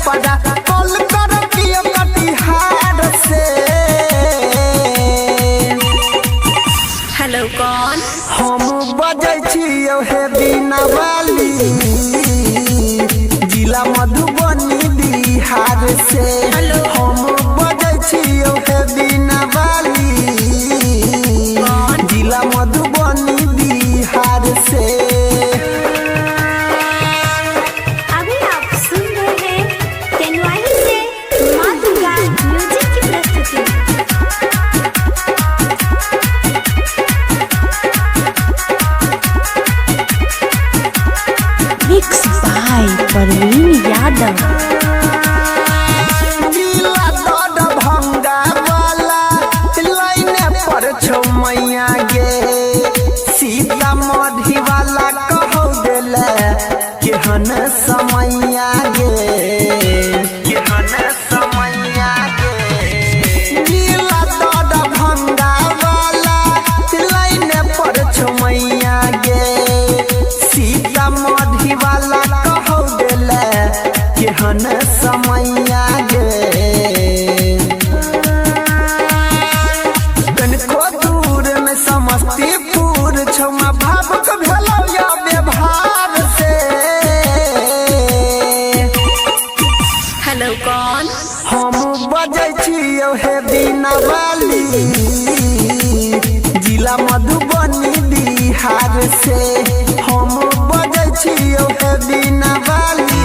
Chhapra call कर पियो कटिहार से। Hello कौन? हम बजै छियौ हे बीना वाली, जिला मधुबनी बिहार से। हेलो। हम बजै छियौ हे बीना वाली, कौन? जिला मधुबनी बिहार से। अभी आप सुन रहे हैं तेनवाही से माँ दुर्गा म्यूजिक की प्रस्तुति। Mix by Parveen Yadav. जिला दरभंगा वाला लाइने पर छौ मैया गे, सीतामढ़ी वाला कहौ देले केहन समैया गे, केहन समैया गे। जिला दरभंगा वाला लाइने पर छौ मैया गे, सीतामढ़ी वाला कहौ देले केहन समैया गे। कनिको दूर में समस्तीपुर छौ माँ भावुक भेलौ या व्यवहार से। हेलो कौन? हम बजै छियौ हे बीना वाली, जिला मधुबनी बिहार से। हम बजै छियौ हे बीना वाली,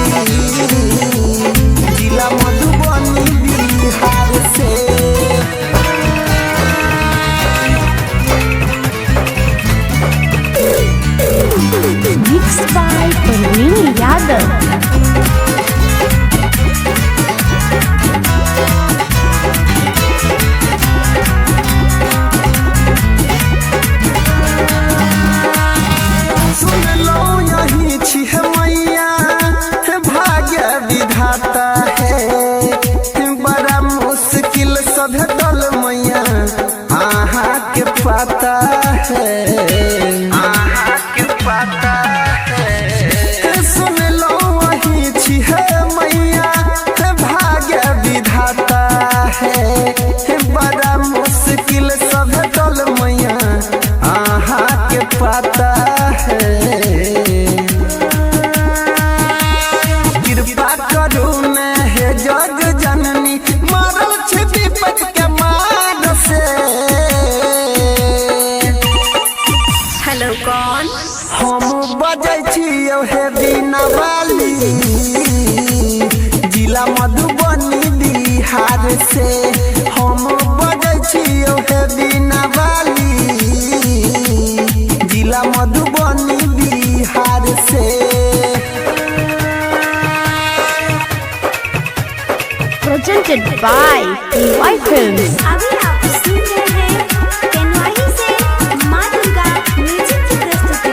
जिला मधुबनी बिहार से। Mix by Parveen Yadav. सुन लो यही छी है मैया, भाग्य विधाता है, बड़ा मुश्किल सब दल मैया आहा के पता है, आहा के पता है। सुन लो यही छी है मैया, भाग्य विधाता है, बड़ा मुश्किल सब दल मैया आहा के पता है। कृपा करू ने हे जग जननी, मारल छी विपत के मार से। हेलो कौन? हम बजै छियौ हे बीना वाली, जिला मधुबनी बिहार से। हम बजै छियौ हे बीना वाली, जिला मधुबनी बिहार से। Presented by PY Films. अभी आप सुन रहे हैं तेनवाही से माँ दुर्गा म्यूजिक की प्रस्तुति।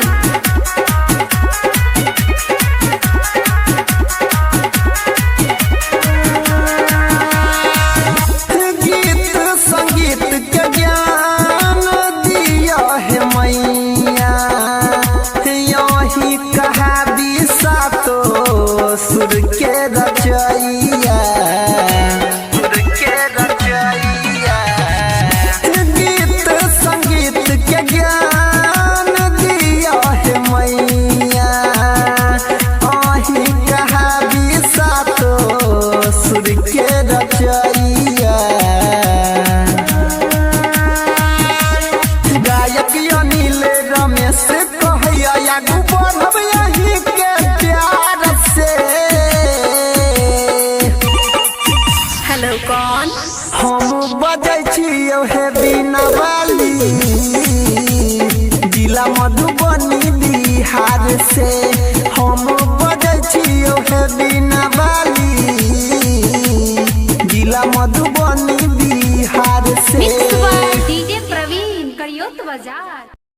गीत संगीत के ज्ञान दिया है मैया, यही कहावी सातो सुर के रचैया, सुर के रचैया। गीत संगीत के ज्ञान दिया है मैया, अही कहावी सातो सुर के रचैया। गायक अनिल रमेश कहैया आगू बढ़ब यही के प्यार से। हेलो कौन? हम बजै छियौ हे बीना वाली, जिला मधुबनी बिहार से। हम बजै छियौ हे बीना वाली।